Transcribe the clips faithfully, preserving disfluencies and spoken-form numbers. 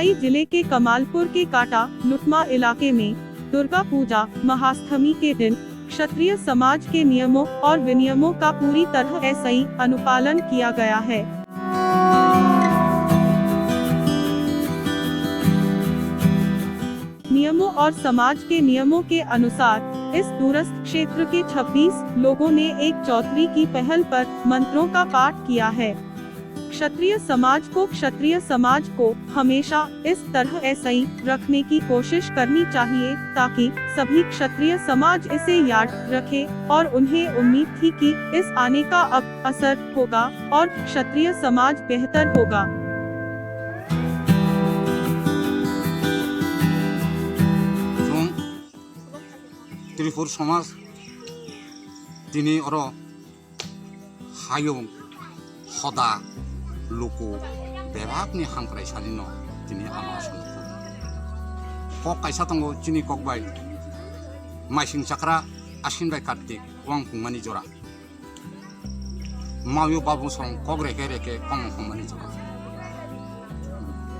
जिले के कमालपुर के काटा लुटमा इलाके में दुर्गा पूजा महाष्टमी के दिन क्षत्रिय समाज के नियमों और विनियमों का पूरी तरह ऐसा ही अनुपालन किया गया है। नियमों और समाज के नियमों के अनुसार इस दूरस्थ क्षेत्र के छब्बीस लोगों ने एक चौधरी की पहल पर मंत्रों का पाठ किया है। क्षत्रिय समाज को, क्षत्रिय समाज को हमेशा इस तरह ऐसा ही रखने की कोशिश करनी चाहिए, ताकि सभी क्षत्रिय समाज इसे याद रखे और उन्हें उम्मीद थी कि इस आने का अब असर होगा और क्षत्रिय समाज बेहतर होगा। Chwng Tripur somaj tini oro hayung, hoda, luku, bebakni hamkrai salino tini ama aswk nukgo. Kok kaisa tongo chini kok bai, maising chakra Ashin bai Kartik wng pungmani jora. Mayo babu song kok reke reke komong hongmani jora.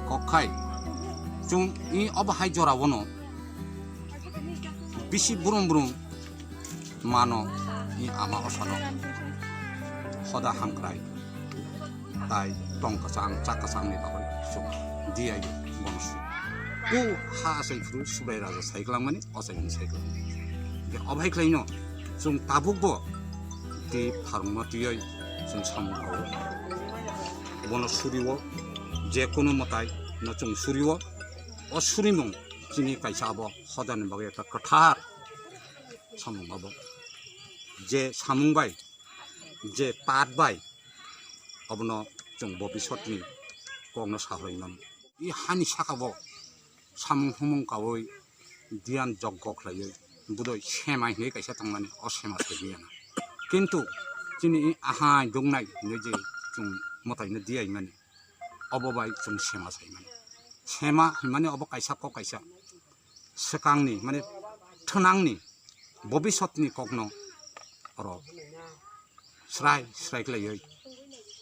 Kok khai chwng i obo hai jora bono bisi brum brum mano i ama osano hoda hamkrai tai tong kwchang chak kwchangni bagwi chwng diyaio bono su. O ha achai phuru Subrai Raja sai kwlangmani, ochai hwnwi sai kwlangmani. Hwnkhe obo hai khlaino chwng tabukbo tei pharungma twiwi chwng samung khaio. Bono suriwo, je kunu mwtai no chwng suriwo. O surimung chini kaisa abo hodani bagwi ekta kwthar samung abo. Je samung bai, je path bai, abono chwng bobisotni kokno sahorwi mano. I hani sakao samung humung kaui diyan joggo khlaiwi budoi sema hinwi kaisa tongmani, o sema se diya na. Kintu chini i ahai dungnai hinwi je chwng mwtaino diya mani, obo bai chwng sema sai mani. Sema hinmani obo kaisa kok kaisa swkangni, mane thwnangni, bobisotni kokno oro srai srai khlaiwi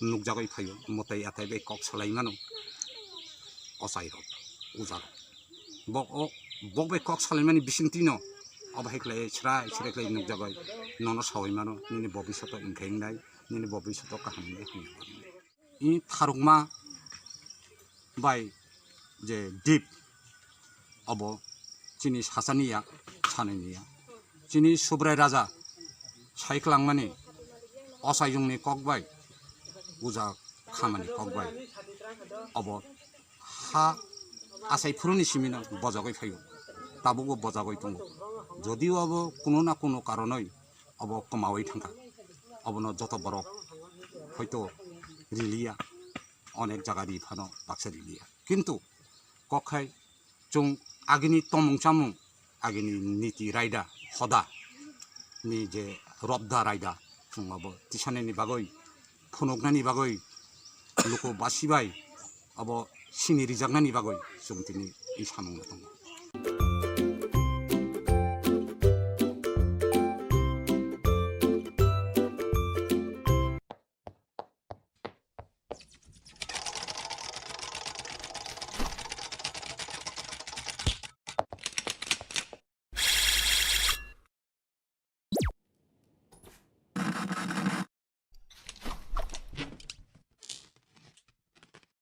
nukjagwi phaio, mwtai atai bai kok salai mano ochai rok, uja rok. Bok o, bok bai kok salaimani bisingtwi no obo hai khlaiwi srai srai khlaiwi nukjagwi nono saui mano, nini bobisoto wngkha wngnai, nini bobisoto kaham wngnai, hamya wngnai. I tharukma bai je dip, obo chini sachani ya, sanini ya. Chini Subrai Raja sai kwlangmani ochaiyungni kok bai, uja khamani kok bai, obo ha achai phuruni simino bojagwi phaio, tabukbo bojagwi tongo. Jodio abo kuno na kuno karonoi obo kwmaui thangkha, obono joto borok hoito riliya, onek jaga ri phano baksa riliya. Kintu kok khai chwng agini tomung chamung, agini niti raida hoda ni je robda raida chwng abo tisanani bagwi, phunuknani bagwi, luku basi bai abo sini rijaknani bagwi chwng tini i samungno tongo.